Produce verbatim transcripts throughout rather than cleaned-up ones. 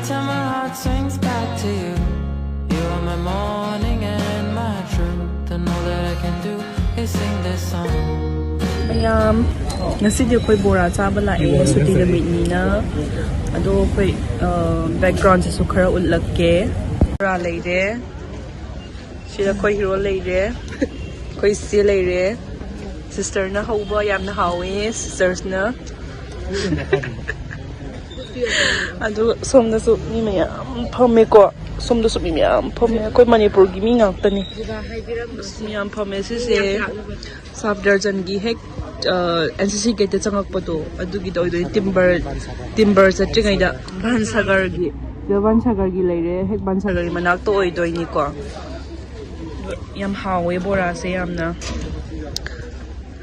Till my heart sinks back to you. You are my morning and my truth, and all that I can do is sing this song. ꯃꯌꯥꯝ, ꯉꯁꯤꯗꯤ ꯑꯩꯈꯣꯏ ꯕꯣꯔꯥ ꯆꯥꯕ ꯂꯥꯛꯑꯦ, ꯁꯨꯇꯤ ꯅꯨꯃꯤꯠꯅꯤꯅ꯫ ꯑꯗꯣ ꯑꯩꯈꯣꯏ, ꯑ, backgroundꯁꯤꯁꯨ ꯈꯔ ꯎꯠꯂꯛꯀꯦ꯫ ꯕꯣꯔꯥ ꯂꯩꯔꯦ꯫ ꯁꯤꯗ ꯑꯩꯈꯣꯏ hero ꯂꯩꯔꯦ, ꯑꯩꯈꯣꯏ ꯏꯆꯦ ꯂꯩꯔꯦ꯫ Sisterꯅ ꯍꯧꯕ ꯌꯥꯝꯅ ꯍꯥꯎꯋꯦ, sistersꯅ꯫ ꯑꯗꯨ ꯁꯣꯝꯗꯁꯨ ꯃꯤ ꯃꯌꯥꯝ ꯐꯝꯃꯦꯀꯣ꯫ ꯁꯣꯝꯗꯁꯨ ꯃꯤ ꯃꯌꯥꯝ ꯐꯝꯃꯦ꯫ ꯑꯩꯈꯣꯏ ꯃꯅꯤꯄꯨꯔꯒꯤ ꯃꯤ ꯉꯥꯛꯇꯅꯤ꯫ ꯑꯁ, ꯃꯤ ꯌꯥꯝ ꯐꯝꯃꯦ꯫ ꯁꯤꯁꯦ ꯁꯐꯗꯔꯖꯟꯒꯤ ꯍꯦꯛ, ꯑ, NCC gateꯇ ꯆꯪꯉꯛꯄꯗꯣ, ꯑꯗꯨꯒꯤꯗ ꯑꯣꯏꯗꯣꯏꯅꯤ꯫ Timber, timber ꯆꯠꯇ꯭ꯔꯤꯉꯩꯗ ꯚꯥꯟꯁꯥꯒꯔꯒꯤ, ꯁꯤꯗ ꯚꯥꯟꯁꯥꯒꯔꯒꯤ ꯂꯩꯔꯦ, ꯍꯦꯛ ꯚꯥꯟꯁꯥꯒꯔꯒꯤ ꯃꯅꯥꯛꯇ ꯑꯣꯏꯗꯣꯏꯅꯤꯀꯣ꯫ ꯌꯥꯝ ꯍꯥꯎꯋꯦ ꯕꯣꯔꯥꯁꯦ ꯌꯥꯝꯅ꯫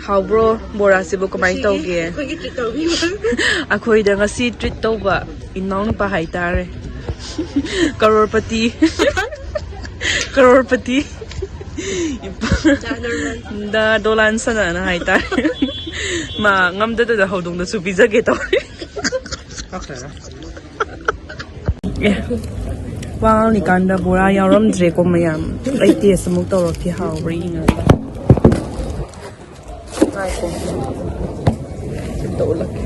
ꯍꯥꯎꯕ꯭ꯔꯣ? ꯕꯣꯔꯥꯁꯤꯕꯨ ꯀꯃꯥꯏꯅ ꯇꯧꯒꯦ? ꯑꯩꯈꯣꯏꯒꯤ treat ꯇꯧꯕꯤꯕ꯫ ꯑꯩꯈꯣꯏꯗ ꯉꯁꯤ treat ꯇꯧꯕ ꯏꯅꯥꯎꯅꯨꯄꯥ ꯍꯥꯏꯇꯥꯔꯦ꯫ ꯀꯔꯣꯔꯄꯇꯤ꯫ ꯀꯔꯣꯔꯄꯇꯤ꯫ ꯗ ꯗꯣꯂꯥꯟ ꯁꯅꯥꯅ ꯍꯥꯏꯇꯥꯔꯦ꯫ ꯃꯥ ꯉꯝꯗꯗꯅ ꯍꯧꯗꯣꯡꯗꯁꯨ ꯄꯤꯖꯒꯦ ꯇꯧꯔꯦ꯫ ꯑꯦ, ꯋꯥ ꯉꯥꯡꯂꯤꯀꯥꯟꯗ ꯕꯣꯔꯥ ꯌꯥꯎꯔꯝꯗ꯭ꯔꯦꯀꯣ ꯃꯌꯥꯝ꯫ ꯑꯩ taste ꯑꯃꯨꯛ ꯇꯧꯔꯛꯀꯦ, ꯍꯥꯎꯕ꯭ꯔꯥ ꯌꯦꯡꯉꯒ꯫ ꯉꯥꯏꯈꯣ꯫ ꯑꯝꯇ ꯎꯠꯂꯛꯀꯦ꯫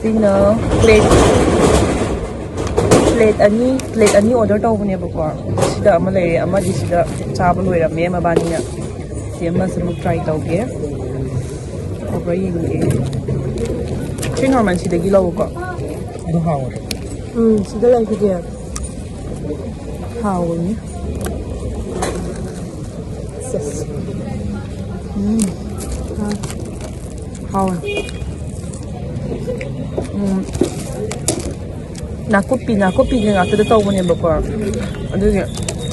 ꯁꯤꯅ plate, plate ꯑꯅꯤ, plate ꯑꯅꯤ order ꯇꯧꯕꯅꯦꯕꯀꯣ꯫ ꯁꯤꯗ ꯑꯃ ꯂꯩꯔꯦ, ꯑꯃꯗꯤ ꯁꯤꯗ ꯆꯥꯕ ꯂꯣꯏꯔꯝꯃꯦ ꯃꯕꯥꯅꯤꯅ꯫ ꯁꯤ ꯑꯃꯁꯨ ꯑꯃꯨꯛ try ꯇꯧꯒꯦ꯫ ꯍꯥꯎꯕ꯭ꯔꯥ ꯌꯦꯡꯒꯦ꯫ ꯁꯤ ꯅꯣꯔꯃꯦꯜ ꯁꯤꯗꯒꯤ ꯂꯧꯀꯣ꯫ ꯑꯗꯨ ꯍꯥꯎꯋꯦ꯫ ꯎꯝ, ꯁꯤꯗ ꯂꯩꯁꯤꯗꯤ꯫ ꯍꯥꯎꯕꯅꯤ꯫ ꯁꯦꯁ꯫ ꯎꯝ꯫ ꯍꯥꯎꯋꯦ꯫ ꯎꯝ꯫ ꯅꯥꯀꯨꯞꯄꯤ, ꯅꯥꯀꯨꯞꯄꯤꯒꯤ ꯉꯥꯛꯇꯗ ꯇꯧꯕꯅꯦꯕꯀꯣ꯫ ꯑꯗꯨꯒꯤ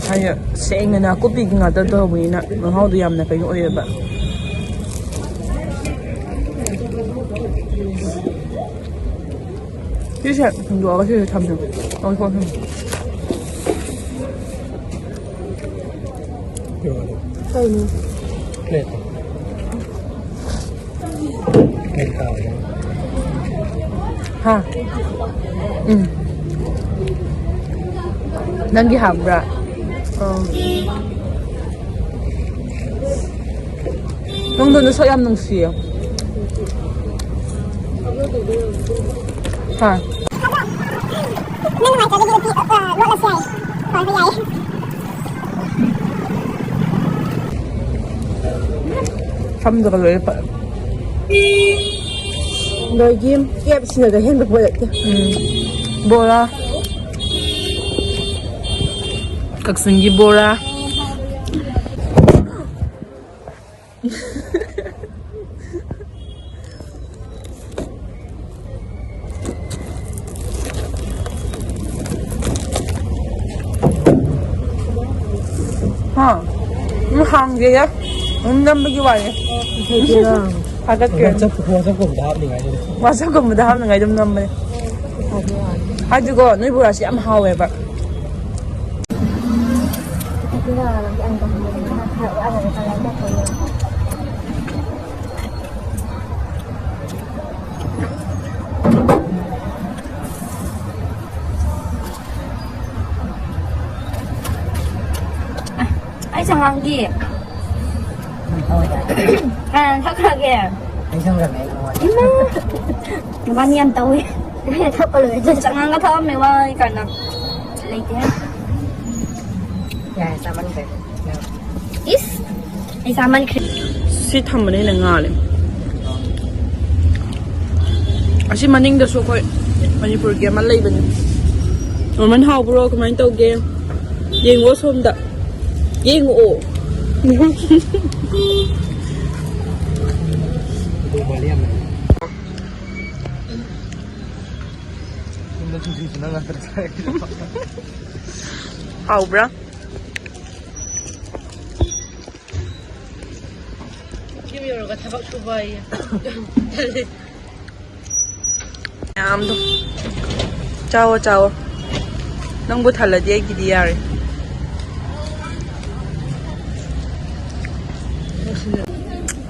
ꯍꯥꯏꯗꯤ ꯁꯦꯡꯅ ꯅꯥꯀꯨꯞꯄꯤꯒꯤ ꯉꯥꯛꯇ ꯇꯧꯕꯅꯤꯅ ꯃꯍꯥꯎꯗꯣ ꯌꯥꯝꯅ ꯀꯩꯅꯣ ꯑꯣꯏꯌꯦꯕ꯫ ꯁꯤꯁꯦ ꯍꯨꯟꯗꯣꯛꯑꯒ ꯁꯤꯁꯦ ꯊꯝꯁꯦ꯫ ꯑꯣ, ꯍꯣꯏ, ꯍꯣꯏ꯫ ꯀꯩꯅꯣ? Plate꯫ Plate ꯇꯥꯕꯅꯦ꯫ ꯍꯥ? ꯎꯝ꯫ ꯅꯪꯒꯤ ꯍꯥꯞꯄ꯭ꯔꯥ? ꯑꯣ꯫ ꯅꯪꯗꯣ ꯅꯁꯛ ꯌꯥꯝ ꯅꯨꯡꯁꯤꯌꯦ꯫ ꯍꯥ? ꯅꯪ ꯅꯨꯡꯉꯥꯏꯇ꯭ꯔꯒꯗꯤ ꯂꯣꯠꯂꯁꯨ ꯌꯥꯏ꯫ ꯍꯣꯏ, ꯍꯣꯏ, ꯌꯥꯏꯌꯦ꯫ ꯁꯝꯗꯒ ꯂꯣꯏꯅ ꯄ-, ꯅꯣꯏꯒꯤ ꯀꯦꯞꯁꯤꯅꯒ ꯍꯦꯟꯕ ꯄꯣꯔꯛꯇꯦ꯫ ꯎꯝ꯫ ꯕꯣꯔꯥ꯫ ꯀꯛꯆꯤꯡꯒꯤ ꯕꯣꯔꯥ꯫ ꯍꯥ? ꯎꯝ, ꯍꯥꯡꯗꯦꯗ꯫ ꯑꯗꯨꯝ ꯅꯝꯕꯒꯤ ꯋꯥꯅꯤ꯫ ꯊꯥꯒꯠꯀꯦ꯫ WhatsApp, WhatsApp-ꯀꯨꯝꯕꯗ ꯍꯥꯞꯅꯤꯡꯉꯥꯏꯗꯨꯅꯤ꯫ WhatsApp-ꯀꯨꯝꯕꯗ ꯍꯥꯞꯅꯤꯡꯉꯥꯏ ꯑꯗꯨꯝ ꯅꯝꯕꯅꯦ꯫ ꯍꯥꯏꯗꯤꯀꯣ, ꯅꯣꯏ ꯕꯣꯔꯥꯁꯤ ꯌꯥꯝ ꯍꯥꯎꯋꯦꯕ꯫ ꯑꯩ ꯆꯉꯥꯡꯗꯤ ꯀꯅꯥꯅ ꯊꯛꯈ꯭ꯔꯒꯦ? ꯑꯩ ꯁꯪꯈ꯭ꯔꯕꯅꯦ, ꯑꯩ ꯈꯪꯉꯦ꯫ ꯏꯃꯥ! ꯅꯕꯥꯅꯤ ꯌꯥꯝ ꯇꯧꯋꯤ꯫ ꯑꯩꯅ ꯊꯛꯄ ꯂꯣꯏꯔꯦ꯫ ꯆꯉꯥꯡꯒ ꯊꯛꯑꯝꯃꯦ, ꯋꯥ ꯀꯥꯟꯅ ꯂꯩꯇꯦ꯫ ꯌꯥꯔꯦ, ꯆꯥꯃꯟꯈ꯭ꯔꯦ꯫ ꯏꯁ! ꯑꯩ ꯆꯥꯃꯟꯈ꯭ꯔꯦ꯫ ꯁꯤ ꯊꯝꯕꯅ ꯍꯦꯟꯅ ꯉꯥꯜꯂꯦ꯫ ꯑꯁꯤ ꯃꯅꯤꯡꯗꯁꯨ ꯑꯩꯈꯣꯏ ꯃꯅꯤꯄꯨꯔꯒꯤ ꯑꯃ ꯂꯩꯕꯅꯦ꯫ ꯃꯃꯜ ꯍꯥꯎꯕ꯭ꯔꯣ? ꯀꯃꯥꯏꯅ ꯇꯧꯒꯦ? ꯌꯦꯡꯉꯣ ꯁꯣꯝꯗ꯫ ꯌꯦꯡꯉꯛꯑꯣ꯫ ꯑꯗꯨ ꯃꯥꯜꯂꯦ ꯌꯥꯝꯅ꯫ ꯌꯨꯝꯗ ꯁꯤꯡꯖꯨꯁꯨ ꯅꯪ ꯉꯥꯛꯇ ꯆꯥꯔꯛꯏꯗꯣ꯫ ꯍꯥꯎꯕ꯭ꯔꯥ? ꯌꯨꯝ ꯌꯧꯔꯒ ꯊꯕꯛ ꯁꯨꯕ ꯑꯌꯦ꯫ ꯃꯌꯥꯝꯗꯣ꯫ ꯆꯥꯎꯋꯣ, ꯆꯥꯎꯋꯣ꯫ ꯅꯪꯕꯨ ꯊꯜꯂꯗꯤ ꯑꯩꯒꯤꯗꯤ ꯌꯥꯔꯦ꯫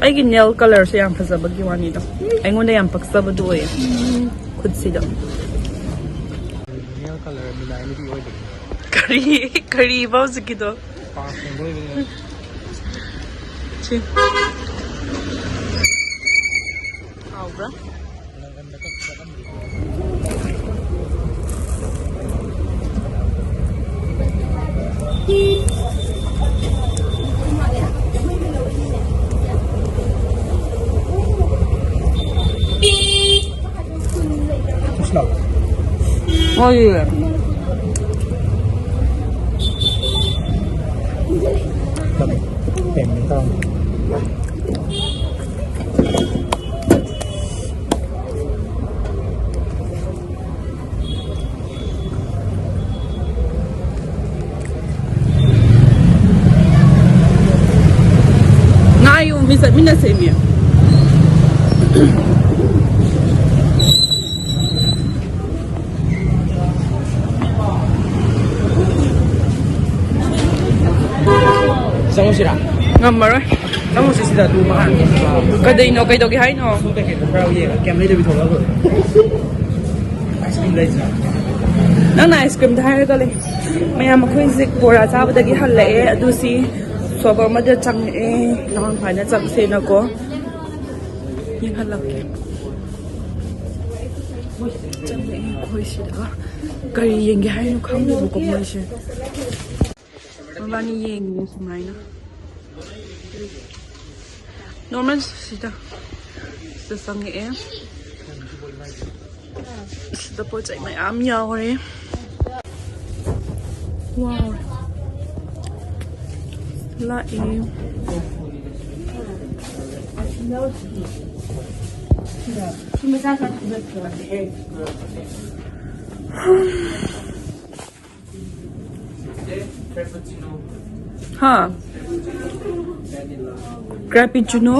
ꯑꯩꯒꯤ nail colour-ꯁꯦ ꯌꯥꯝ ꯐꯖꯕꯒꯤ ꯋꯥꯅꯤꯗ꯫ ꯑꯩꯉꯣꯟꯗ ꯌꯥꯝ ꯄꯛꯆꯕꯗꯨ ꯑꯣꯏꯌꯦ꯫ ꯈꯨꯠꯁꯤꯗ꯫ ꯑꯣꯔꯤꯖꯤꯅꯦꯜ ꯀꯂꯔ ꯃꯤꯅꯥꯏꯅꯗꯤ ꯑꯣꯏꯗꯕ꯫ ꯀꯔꯤ, ꯀꯔꯤꯕ ꯍꯧꯖꯤꯛꯀꯤꯗꯣ? ꯄꯥꯁ ꯐꯣꯡꯗꯣꯔꯤꯕꯅꯦ꯫ ꯁꯤ꯫ ꯍꯥꯎꯕ꯭ꯔꯥ? ꯉꯥꯏꯌꯨ, ꯃꯤ ꯆꯠꯃꯤꯟꯅꯁꯦ, ꯃꯤ꯫ ꯆꯪꯉꯨꯁꯤꯔꯥ? ꯉꯝꯃꯔꯣꯏ꯫ ꯆꯪꯉꯨꯁꯤ ꯁꯤꯗ, ꯑꯗꯨ ꯃꯥ ꯀꯩꯗꯩꯅꯣ? ꯀꯩꯗꯧꯒꯦ ꯍꯥꯏꯅꯣ? ꯁꯣꯝ ꯀꯩꯀꯩꯅꯣ ꯈꯔ ꯌꯦꯡꯉ, ꯀꯩꯝ ꯂꯩꯗꯕꯤ ꯊꯣꯛꯂꯛꯑꯒ꯫ ꯑꯥꯏꯁ ꯀ꯭ꯔꯤꯝ ꯂꯩꯁꯤꯔꯥ? ꯅꯪꯅ ꯑꯥꯏꯁ ꯀ꯭ꯔꯤꯝꯗ ꯍꯥꯏꯔꯒ ꯂꯩ꯫ ꯃꯌꯥꯝ ꯑꯩꯈꯣꯏ ꯍꯧꯖꯤꯛ ꯕꯣꯔꯥ ꯆꯥꯕꯗꯒꯤ ꯍꯜꯂꯛꯑꯦ꯫ ꯑꯗꯨ ꯁꯤ ꯁꯣꯞ ꯑꯃꯗ ꯆꯪꯉꯛꯑꯦ꯫ ꯅꯍꯥꯟ ꯁꯨꯃꯥꯏꯅ ꯆꯪꯁꯦꯅꯀꯣ꯫ ꯌꯦꯡꯍꯜꯂꯛꯀꯦ꯫ ꯆꯪꯉꯛꯑꯦ ꯑꯩꯈꯣꯏ ꯁꯤꯗ꯫ ꯀꯔꯤ ꯌꯦꯡꯒꯦ ꯍꯥꯏꯅꯣ ꯈꯪꯗꯦꯕꯀꯣ ꯃꯣꯏꯁꯦ꯫ ꯃꯕꯥꯅꯤ ꯌꯦꯡꯉꯤꯅꯦ ꯁꯨꯃꯥꯏꯅ꯫ ꯅꯣꯔꯃꯦꯜ ꯁꯤꯗ꯫ ꯁꯤꯗ ꯆꯪꯉꯛꯑꯦ꯫ ꯁꯤꯗ ꯄꯣꯠ ꯆꯩ ꯃꯌꯥꯝ ꯌꯥꯎꯔꯦ꯫ ꯋꯥꯎ꯫ ꯂꯥꯛꯑꯦ꯫ ꯍꯥ? ꯀ꯭ꯔꯦꯄꯤꯆꯤꯅꯣ?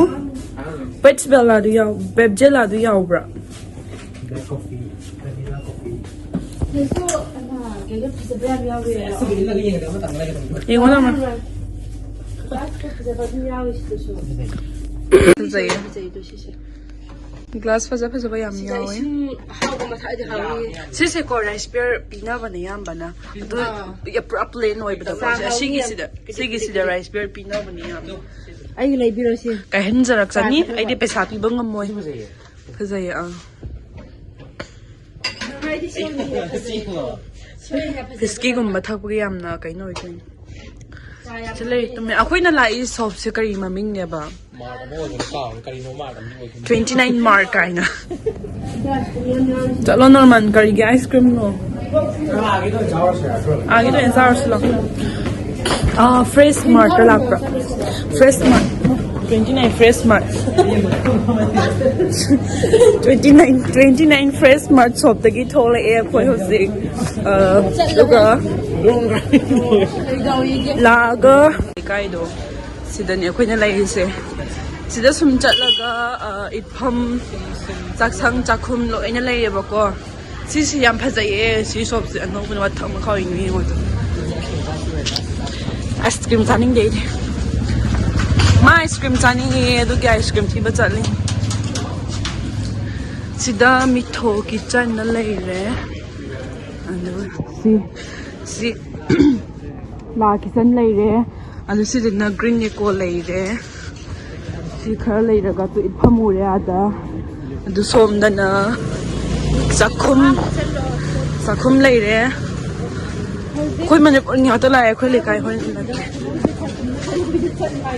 ꯄꯦꯠꯁ ꯕꯦꯂꯥꯗꯨ ꯌꯥꯎ-, ꯕꯦꯕꯖꯦꯂꯥꯗꯨ ꯌꯥꯎꯕ꯭ꯔꯥ? Black coffee, vanilla coffee. ꯀꯩꯁꯨ, ꯑꯃ, ꯀꯩꯅꯣ ꯐꯖꯕ ꯌꯥꯝ ꯌꯥꯎꯋꯦ꯫ ꯑꯁꯤꯗ ꯏꯜꯂꯒ ꯌꯦꯡꯗꯕ ꯃꯇꯝ ꯂꯩꯒꯗꯕꯅꯤ꯫ ꯌꯦꯡꯉꯣ, ꯅꯪ꯫ ꯒ꯭ꯂꯥꯁꯇ ꯐꯖꯕ ꯑꯗꯨꯝ ꯌꯥꯎꯋꯦ ꯁꯤꯗꯁꯨ꯫ ꯐꯖꯩꯌꯦ꯫ ꯐꯖꯩꯗꯣ ꯁꯤꯁꯦ꯫ ꯒ꯭ꯂꯥꯁ ꯐꯖ ꯐꯖꯕ ꯌꯥꯝ ꯌꯥꯎꯋꯦ꯫ ꯏꯁꯤꯡ ꯑꯍꯥꯎꯕ ꯃꯊꯛꯇꯗꯤ ꯍꯥꯎꯅꯤꯌꯦ꯫ ꯁꯤꯁꯦ ꯀꯣ, ꯔꯥꯏꯁ ꯕꯤꯌꯔ ꯄꯤꯅꯕꯅꯦ ꯑꯌꯥꯝꯕꯅ꯫ ꯑꯗꯨ ꯑꯥ꯫ ꯄꯨꯔꯥ ꯄ꯭ꯂꯦꯟ ꯑꯣꯏꯕꯗꯀꯣ꯫ ꯆꯥ ꯍꯥꯎꯅꯤ ꯌꯥꯝ꯫ ꯑꯁꯤꯒꯤꯁꯤꯗ, ꯁꯤꯒꯤꯁꯤꯗ ꯔꯥꯏꯁ ꯕꯤꯌꯔ ꯄꯤꯅꯕꯅꯦ ꯌꯥꯝ꯫ ꯑꯩꯒꯤ ꯂꯩꯕꯤꯔꯣ ꯁꯤ꯫ ꯀꯥꯏꯍꯟꯖꯔꯛꯆꯅꯤ꯫ ꯆꯥ ꯊꯛꯅꯕ꯫ ꯑꯩꯗꯤ ꯄꯩꯁꯥ ꯄꯤꯕ ꯉꯝꯃꯣꯏ꯫ ꯐꯖꯩꯌꯦ, ꯑꯥ꯫ ꯅꯨꯡꯉꯥꯏꯗꯤ ꯁꯦꯝꯃꯤꯅꯦ, ꯐꯖꯩ꯫ ꯁꯦꯝꯃꯤꯅꯦ, ꯐꯖꯩ꯫ ꯋꯤꯁꯀꯤꯒꯨꯝꯕ ꯊꯛꯄꯒꯤ ꯌꯥꯝꯅ ꯀꯩꯅꯣ ꯑꯣꯏꯗꯣꯏꯅꯦ꯫ ꯆꯥ ꯌꯥꯝ ꯁꯤ ꯂꯩ, ꯊꯛꯅꯤꯡꯉꯦ꯫ ꯇꯨꯝꯃꯦ꯫ ꯑꯩꯈꯣꯏꯅ ꯂꯥꯛꯏ ꯁꯣꯞꯁꯦ ꯀꯔꯤ ꯃꯃꯤꯡꯅꯦꯕ? ꯃꯥꯔꯛ ꯑꯃ ꯑꯣꯏꯕꯅ ꯀꯥꯎꯔꯦ, ꯀꯔꯤꯅꯣ ꯃꯥꯔꯛ ꯑꯃꯗꯤ ꯑꯣꯏꯕꯅꯤ꯫ Twenty nine Mark ꯀꯥꯏꯅ꯫ ꯆꯠꯂꯣ ꯅꯣꯔꯃꯥꯟ, ꯀꯔꯤꯒꯤ ꯑꯥꯏꯁ ꯀ꯭ꯔꯤꯝꯅꯣ? ꯑꯥꯒꯤꯗ ꯑꯣꯏꯅ ꯆꯥꯔꯨꯔꯁꯤ ꯂꯥꯛꯑꯣ꯫ ꯑꯥ, ꯐ꯭ꯔꯦꯁ ꯃꯥꯔꯠꯇ ꯂꯥꯛꯄ꯭ꯔꯥ? Fresh mart. Twenty nine fresh mart. Twenty nine, twenty nine fresh mart ꯁꯣꯞꯇꯒꯤ ꯊꯣꯛꯂꯛꯑꯦ ꯑꯩꯈꯣꯏ ꯍꯧꯖꯤꯛ꯫ ꯑ, ꯑꯗꯨꯒ ꯂꯥꯛꯑꯒ ꯂꯩꯀꯥꯏꯗꯣ ꯁꯤꯗꯅꯦ ꯑꯩꯈꯣꯏꯅ ꯂꯩꯔꯤꯁꯦ꯫ ꯁꯤꯗ ꯁꯨꯝ ꯆꯠꯂꯒ, ꯑ, ꯏꯠꯐꯝ, ꯆꯥꯛꯁꯪ, ꯆꯥꯛꯈꯨꯝ ꯂꯣꯏꯅ ꯂꯩꯌꯦꯕꯀꯣ꯫ ꯁꯤꯁꯤ ꯌꯥꯝ ꯐꯖꯩꯌꯦ꯫ ꯁꯤ ꯁꯣꯞꯁꯦ ꯑꯅꯧꯕꯅꯦ, ꯃꯊꯛ ꯃꯈꯥ ꯑꯣꯏꯅ ꯌꯦꯡꯉꯣ ꯑꯗꯨ꯫ ꯑꯥꯏꯁ ꯀ꯭ꯔꯤꯝ ꯆꯥꯅꯤꯡꯗꯦ ꯑꯩꯗꯤ꯫ ꯃꯥ ꯑꯥꯏꯁ ꯀ꯭ꯔꯤꯝ ꯆꯥꯅꯤꯡꯉꯦ, ꯑꯗꯨꯒꯤ ꯑꯥꯏꯁ ꯀ꯭ꯔꯤꯝ ꯊꯤꯕ ꯆꯠꯂꯤ꯫ ꯁꯤꯗ ꯃꯤꯊꯣ ꯀꯤꯆꯟꯅ ꯂꯩꯔꯦ꯫ ꯑꯗꯨꯒ ꯁꯤ, ꯁꯤ ꯂꯥ ꯀꯤꯆꯟ ꯂꯩꯔꯦ꯫ ꯑꯗꯨ ꯁꯤꯗꯅ ꯒ꯭ꯔꯤꯟ ꯌꯦꯀꯣ ꯂꯩꯔꯦ꯫ ꯁꯤ ꯈꯔ ꯂꯩꯔꯒ ꯇꯨ ꯏꯠ ꯐꯝꯃꯨꯔꯦ ꯑꯥꯗ꯫ ꯑꯗꯨ ꯁꯣꯝꯗꯅ ꯆꯥꯛꯈꯨꯝ, ꯆꯥꯛꯈꯨꯝ ꯂꯩꯔꯦ꯫ ꯑꯩꯈꯣꯏ ꯃꯅꯤꯄꯨꯔ ꯉꯥꯛꯇ ꯂꯥꯛꯑꯦ ꯑꯩꯈꯣꯏ ꯂꯩꯀꯥꯏ ꯍꯣꯏ꯫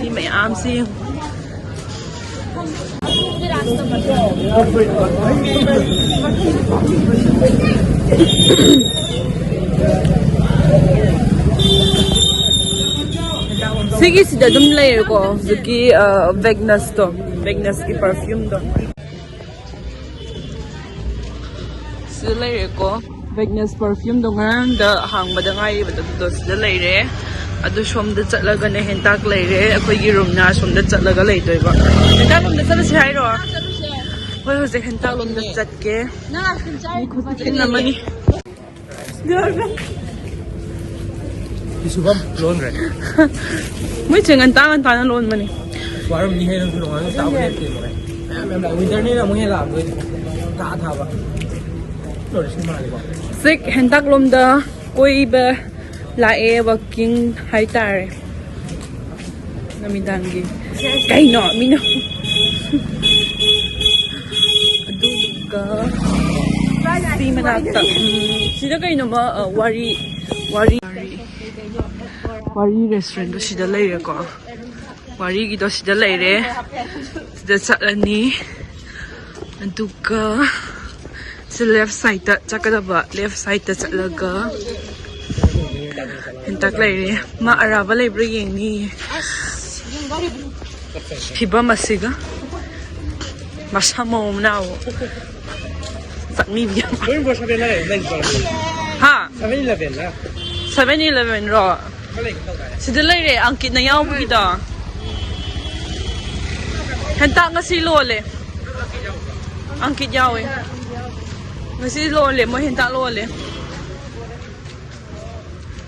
ꯃꯤ ꯃꯌꯥꯝꯁꯤ ꯌꯦꯡꯉꯨ꯫ ꯁꯤꯒꯤꯁꯤꯗ ꯑꯗꯨꯝ ꯂꯩꯔꯦꯀꯣ, ꯍꯧꯖꯤꯛꯀꯤ, ꯑ, ꯚꯦꯒꯅꯁꯇꯣ, ꯚꯦꯒꯅꯁꯀꯤ ꯄꯔꯐ꯭ꯌꯨꯝꯗꯣ꯫ ꯁꯤꯗ ꯂꯩꯔꯦꯀꯣ, ꯚꯦꯒꯅꯁ ꯄꯔꯐ꯭ꯌꯨꯝꯗꯣ ꯉꯔꯥꯡꯗ ꯍꯥꯡꯕꯗ ꯉꯥꯏꯔꯤꯕꯗꯣ, ꯑꯗꯨꯗꯣ ꯁꯤꯗ ꯂꯩꯔꯦ꯫ ꯑꯗꯨ ꯁꯣꯝꯗ ꯆꯠꯂꯒꯅ ꯍꯦꯟꯇꯥꯛ ꯂꯩꯔꯦ, ꯑꯩꯈꯣꯏꯒꯤ ꯔꯨꯝꯅ ꯁꯣꯝꯗ ꯆꯠꯂꯒ ꯂꯩꯗꯣꯏꯕ꯫ ꯍꯦꯟꯇꯥꯛ ꯂꯣꯝꯗ ꯆꯠꯂꯁꯤ ꯍꯥꯏꯔꯣ? ꯍꯣꯏ, ꯍꯧꯖꯤꯛ ꯍꯦꯟꯇꯥꯛ ꯂꯣꯝꯗ ꯆꯠꯀꯦ꯫ ꯃꯤ ꯈꯨꯆꯤꯟ ꯑꯃꯅꯤ꯫ ꯐꯤꯁꯨꯕꯝ ꯂꯣꯟꯈ꯭ꯔꯦ꯫ ꯃꯣꯏꯁꯦ ꯉꯟꯇꯥ ꯉꯟꯇꯥꯅ ꯂꯣꯟꯕꯅꯤ꯫ ꯋꯥꯔꯝꯅꯤ ꯍꯦ ꯅꯪꯁꯨ, ꯅꯣꯡꯉꯥꯟꯕ ꯆꯥꯕ ꯂꯦꯞꯇꯦ ꯃꯣꯏ꯫ ꯋꯤꯟꯇꯔꯅꯤꯅ ꯑꯃꯨꯛ ꯍꯦꯟꯅ ꯂꯥꯛꯑꯝꯗꯣꯏꯅꯤ꯫ ꯊꯥ ꯊꯥꯕ꯫ ꯂꯣꯏꯔꯦ, ꯁꯤ ꯃꯥꯜꯂꯦꯀꯣ꯫ ꯍꯧꯖꯤꯛ ꯍꯦꯟꯇꯥꯛꯂꯣꯝꯗ ꯀꯣꯏꯕ ꯂꯥꯛꯑꯦ, ꯋꯥꯛꯀꯤꯡ ꯍꯥꯏꯇꯥꯔꯦ꯫ ꯅꯨꯃꯤꯗꯥꯡꯒꯤ ꯀꯩꯅꯣ ꯃꯤꯅ ꯑꯗꯨꯒ ꯁꯤ ꯃꯅꯥꯛꯇ, ꯎꯝ, ꯁꯤꯗ ꯀꯩꯅꯣꯃ, ꯑ, ꯋꯥꯔꯤ ꯋꯥꯔꯤ ꯋꯥꯔꯤ ꯔꯦꯁꯇꯨꯔꯦꯟꯗꯣ ꯁꯤꯗ ꯂꯩꯔꯦꯀꯣ꯫ ꯋꯥꯔꯤꯒꯤꯗꯣ ꯁꯤꯗ ꯂꯩꯔꯦ꯫ ꯁꯤꯗ ꯆꯠꯂꯅꯤ꯫ ꯑꯗꯨꯒ ꯁꯤ ꯂꯦꯐ ꯁꯥꯏꯗꯇ ꯆꯠꯀꯗꯕ, ꯂꯦꯐ ꯁꯥꯏꯗꯇ ꯆꯠꯂꯒ ꯍꯦꯟꯇꯥꯛ ꯂꯩꯔꯦ꯫ ꯃꯥ ꯑꯔꯥꯕ ꯂꯩꯕ꯭ꯔꯥ ꯌꯦꯡꯅꯤꯌꯦ꯫ ꯐꯤꯕꯝ ꯑꯁꯤꯒ ꯃꯁꯥ ꯃꯎ ꯃꯅꯥꯎ ꯆꯠꯃꯤꯕꯤ ꯑꯃ꯫ ꯅꯣꯏ ꯕꯣꯁ ꯁꯚꯦꯟ ꯂꯥꯏ ꯂꯩꯕ꯭ꯔꯣ? ꯍꯥ? ꯁꯚꯦꯟ ꯏꯂꯦꯚꯦꯟ ꯂ? ꯁꯚꯦꯟ ꯏꯂꯦꯚꯦꯟ ꯔꯣ? ꯑꯃ ꯂꯩꯒꯨꯝ ꯇꯧꯗꯥꯏꯅꯦ? ꯁꯤꯗ ꯂꯩꯔꯦ, ꯑꯪꯀꯤꯠꯅ ꯌꯥꯎꯕꯒꯤꯗꯣ꯫ ꯍꯦꯟꯇꯥꯛ ꯉꯁꯤ ꯂꯣꯜꯂꯦ꯫ ꯑꯪꯀꯤꯠ ꯌꯥꯎꯋꯦ꯫ ꯉꯁꯤ ꯂꯣꯜꯂꯦ, ꯃꯣꯏ ꯍꯦꯟꯇꯥꯛ ꯂꯣꯜꯂꯦ꯫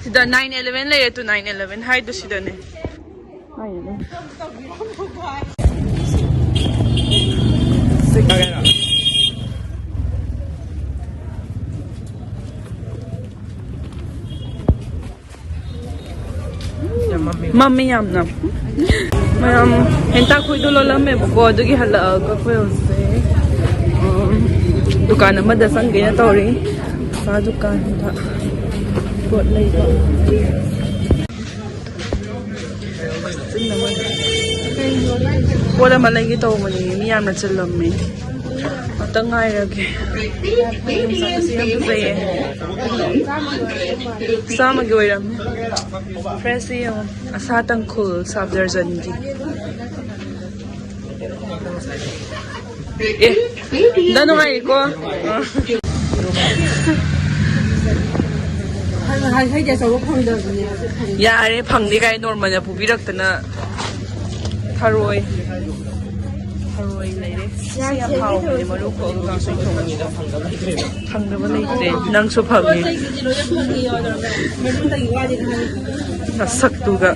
ꯁꯤꯗ ꯅꯥꯏꯟ ꯏꯂꯦꯚꯦꯟ ꯂꯩꯔꯦ, ꯇꯨ ꯅꯥꯏꯟ ꯏꯂꯦꯚꯦꯟ ꯍꯥꯏꯗꯣ ꯁꯤꯗꯅꯦ꯫ ꯍꯥꯏꯅꯦ꯫ ꯃꯝꯃꯤ ꯌꯥꯝꯅ꯫ ꯃꯌꯥꯝ ꯍꯦꯟꯇꯥꯛ ꯈꯣꯏꯗꯣ ꯂꯣꯜꯂꯝꯃꯦꯕꯀꯣ, ꯑꯗꯨꯒꯤ ꯍꯜꯂꯛꯑꯒ ꯑꯩꯈꯣꯏ ꯍꯧꯖꯤꯛ, ꯎꯝ, ꯗꯨꯀꯥꯟ ꯑꯃꯗ ꯆꯪꯒꯦꯅ ꯇꯧꯔꯤ꯫ ꯁꯥ ꯗꯨꯀꯥꯟꯗ ꯄꯣꯠ ꯂꯩꯕ꯫ ꯄꯣꯠ ꯑꯃ ꯂꯩꯒꯦ ꯇꯧꯕꯅꯦ, ꯃꯤ ꯌꯥꯝꯅ ꯆꯤꯜꯂꯝꯃꯦ꯫ ꯑꯝꯇ ꯉꯥꯏꯔꯒꯦ꯫ ꯌꯥꯝ ꯐꯖꯩꯌꯦ꯫ ꯆꯥꯝꯃꯒꯤ ꯑꯣꯏꯔꯝꯃꯦ꯫ ꯐ꯭ꯔꯦꯁꯁꯦ ꯌꯦꯡꯉꯣ꯫ ꯑꯁꯥ ꯇꯥꯡꯈꯨꯜ ꯁꯕꯗꯔꯖꯟꯒꯤ꯫ ꯑꯦ, ꯗ ꯅꯨꯡꯉꯥꯏꯔꯤꯀꯣ? ꯍꯥꯏꯗꯤ ꯑꯆꯧꯕ ꯐꯪꯗꯕꯅꯦ꯫ ꯌꯥꯔꯦ, ꯐꯪꯗꯦ ꯀꯥꯏ, ꯅꯣꯔꯃꯜꯅ ꯄꯨꯕꯤꯔꯛꯇꯅ꯫ ꯊꯔꯣꯏ꯫ ꯊꯔꯣꯏ ꯂꯩꯔꯦ꯫ ꯁꯤ ꯌꯥꯝ ꯍꯥꯎꯕꯅꯦ, ꯃꯔꯨ ꯀꯣꯛꯑꯒ ꯀꯥꯡꯁꯣꯏ ꯊꯣꯡꯕ꯫ ꯐꯪꯗꯕ ꯂꯩꯇ꯭ꯔꯦ꯫ ꯅꯪꯁꯨ ꯐꯪꯉꯦ꯫ ꯅꯁꯛꯇꯨꯒ꯫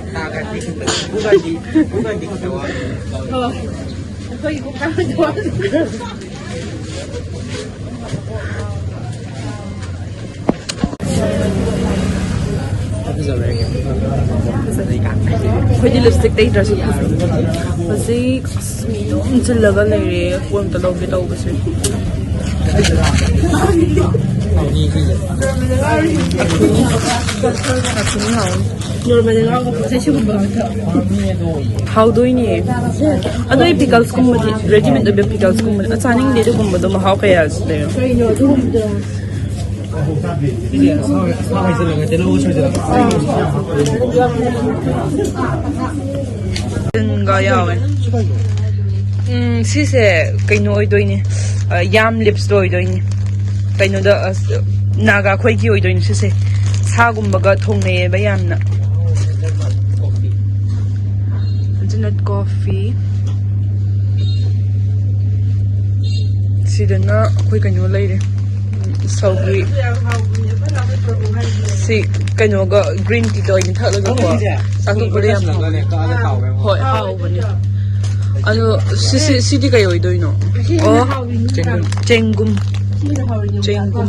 ꯑꯩꯈꯣꯏꯗꯤ ꯂꯤꯞꯁꯇꯤꯛ ꯇꯩꯗ꯭ꯔꯁꯨ ꯐꯖꯩ꯫ ꯍꯧꯖꯤꯛ ꯑꯁ ꯃꯤ ꯑꯗꯨꯝ ꯆꯤꯜꯂꯒ ꯂꯩꯔꯦ꯫ ꯄꯣꯠ ꯑꯝꯇ ꯂꯧꯒꯦ ꯇꯧꯕꯁꯦ꯫ ꯅꯣꯔꯃꯦꯜꯗ ꯉꯥꯎꯕ ꯄꯣꯠꯁꯦ ꯁꯤꯒꯨꯝꯕ ꯉꯥꯛꯇ꯫ ꯍꯥꯎꯗꯣꯏꯅꯦ꯫ ꯑꯗꯣ ꯑꯩ ꯄꯤꯀꯜꯁꯀꯨꯝꯕꯗꯤ, ꯔꯦꯗꯤꯃꯦꯗ ꯑꯣꯏꯕ ꯄꯤꯀꯜꯁꯀꯨꯝꯕꯗꯤ ꯆꯥꯅꯤꯡꯗꯦ꯫ ꯑꯗꯨꯒꯨꯝꯕꯗꯣ ꯃꯍꯥꯎ ꯀꯌꯥ ꯂꯩꯔꯣ? ꯀꯩꯅꯣ ꯑꯗꯨꯒꯨꯝꯕꯗꯣ? ꯇꯤꯟꯒ ꯌꯥꯎꯋꯦ꯫ ꯎꯝ, ꯁꯤꯁꯦ ꯀꯩꯅꯣ ꯑꯣꯏꯗꯣꯏꯅꯦ, ꯑ, ꯌꯥꯝ ꯂꯤꯞꯁꯇꯣ ꯑꯣꯏꯗꯣꯏꯅꯦ꯫ ꯀꯩꯅꯣꯗ, ꯑꯁ, ꯅꯥꯒꯥ ꯈꯣꯏꯒꯤ ꯑꯣꯏꯗꯣꯏꯅꯦ ꯁꯤꯁꯦ꯫ ꯁꯥꯒꯨꯝꯕꯒ ꯊꯣꯡꯅꯩꯌꯦꯕ ꯌꯥꯝꯅ꯫ ꯖꯤꯅꯠ ꯀꯣꯐꯤ꯫ ꯁꯤꯗꯅ ꯑꯩꯈꯣꯏ ꯀꯩꯅꯣ ꯂꯩꯔꯦ꯫ ꯎꯝ, ꯁꯧꯒ꯭ꯔꯤ꯫ ꯁꯤ ꯀꯩꯅꯣꯒ green teaꯒ ꯑꯣꯏꯅ ꯊꯛꯂꯒꯀꯣ ꯆꯥꯊꯣꯛꯄꯗ ꯌꯥꯝ ꯍꯥꯎꯕꯅꯦ꯫ ꯍꯣꯏ, ꯍꯥꯎꯕꯅꯦ꯫ ꯑꯗꯣ ꯁꯤꯁꯤ, ꯁꯤꯗꯤ ꯀꯩ ꯑꯣꯏꯗꯣꯏꯅꯣ? ꯑꯣ, ꯆꯦꯡꯒꯨꯝ꯫ ꯆꯦꯡꯒꯨꯝ꯫ ꯆꯦꯡꯒꯨꯝ꯫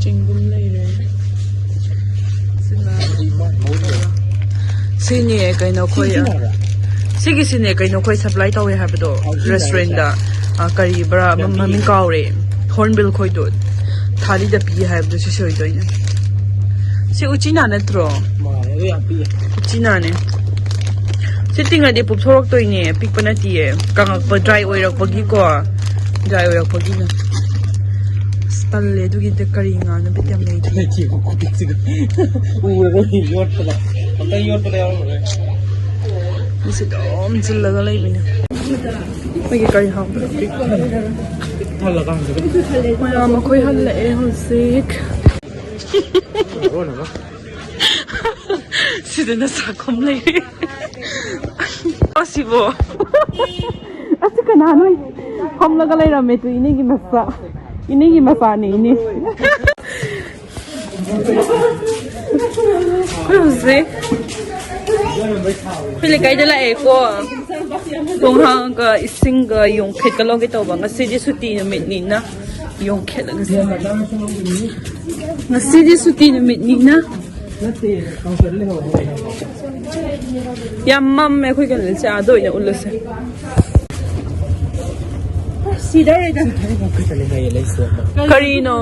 ꯆꯦꯡꯒꯨꯝ ꯂꯩꯔꯦ꯫ ꯁꯤꯅ, ꯁꯤꯅꯦ ꯀꯩꯅꯣ ꯑꯩꯈꯣꯏ, ꯁꯤꯒꯤꯁꯤꯅꯦ ꯀꯩꯅꯣ ꯑꯩꯈꯣꯏ supply ꯇꯧꯋꯦ ꯍꯥꯏꯕꯗꯣ, restaurantꯇ꯫ ꯑ, ꯀꯔꯤꯕ꯭ꯔꯥ, ꯃ-, ꯃꯃꯤꯡ ꯀꯥꯎꯔꯦ꯫ Hornbill ꯈꯣꯏꯗꯣ ꯊꯥꯔꯤꯗ ꯄꯤ ꯍꯥꯏꯕꯗꯣ ꯁꯤꯁꯨ ꯑꯣꯏꯗꯣꯏꯅꯦ꯫ ꯁꯤ ꯎꯆꯤꯅꯥ ꯅꯠꯇ꯭ꯔꯣ? ꯃꯥꯅꯦ, ꯑꯗꯨ ꯌꯥꯝ ꯄꯤꯛꯑꯦ꯫ ꯎꯆꯤꯅꯥꯅꯦ꯫ ꯁꯤ ꯇꯤꯡꯉꯗꯤ ꯄꯨꯞꯊꯣꯔꯛꯇꯣꯏꯅꯦ, ꯄꯤꯛꯄ ꯅꯠꯇꯤꯌꯦ꯫ ꯀꯪꯉꯛꯄ, dry ꯑꯣꯏꯔꯛꯄꯒꯤꯀꯣ꯫ Dry ꯑꯣꯏꯔꯛꯄꯒꯤꯅꯦ꯫ ꯑꯁ, ꯇꯜꯂꯦ ꯑꯗꯨꯒꯤꯗꯤ꯫ ꯀꯔꯤ ꯉꯥꯅꯣ? ꯕꯤꯠ ꯌꯥꯝ ꯂꯩꯇꯦ꯫ ꯂꯩꯇꯦꯕ ꯈꯨꯄꯤꯛꯁꯤꯒ꯫ ꯎꯔꯒ ꯌꯣꯠꯄꯗ꯫ ꯑꯝꯇ ꯌꯣꯠꯄꯗ ꯌꯥꯎꯔꯝꯃꯔꯣꯏ꯫ ꯃꯤꯁꯦ ꯑꯗꯨꯝ ꯆꯤꯜꯂꯒ ꯂꯩꯕꯅꯦ꯫ ꯑꯩꯈꯣꯏꯒꯤ ꯀꯔꯤ ꯍꯥꯎꯕꯅꯣ? ꯄꯤꯛ ꯊꯜꯂꯀꯥꯟꯁꯤꯗ꯫ ꯃꯌꯥꯝ ꯑꯩꯈꯣꯏ ꯍꯜꯂꯛꯑꯦ ꯍꯧꯖꯤꯛ꯫ ꯁꯤꯗꯅ ꯆꯥꯛꯈꯨꯝ ꯂꯩꯔꯦ꯫ ꯑꯁꯤꯕꯣ꯫ ꯑꯁꯤ ꯀꯅꯥꯅꯣ? ꯐꯝꯂꯒ ꯂꯩꯔꯝꯃꯦ ꯇꯨ, ꯏꯅꯦꯒꯤ ꯃꯆꯥ꯫ ꯏꯅꯦꯒꯤ ꯃꯆꯥꯅꯦ, ꯏꯅꯦ꯫ ꯑꯩꯈꯣꯏ ꯍꯧꯖꯤꯛ ꯑꯩꯈꯣꯏ ꯂꯩꯀꯥꯏꯗ ꯂꯥꯛꯑꯦꯀꯣ꯫ ꯈꯣꯡ ꯍꯥꯝꯃꯒ ꯏꯁꯤꯡꯒ ꯌꯣꯡꯈꯦꯠꯀ ꯂꯧꯒꯦ ꯇꯧꯕ꯫ ꯉꯁꯤꯗꯤ ꯁꯨꯇꯤ ꯅꯨꯃꯤꯠꯅꯤꯅ ꯌꯣꯡꯈꯦꯠ ꯉꯁꯤꯗꯤ ꯁꯨꯇꯤ ꯅꯨꯃꯤꯠꯅꯤꯅ꯫ ꯌꯥꯝ ꯃꯝꯃꯦ ꯑꯩꯈꯣꯏ ꯀꯩꯅꯣꯁꯦ, ꯑꯥꯗ ꯑꯣꯏꯅ ꯎꯠꯂꯁꯦ꯫ ꯁꯤꯗꯧꯔꯦꯗ꯫ ꯀꯔꯤꯅꯣ?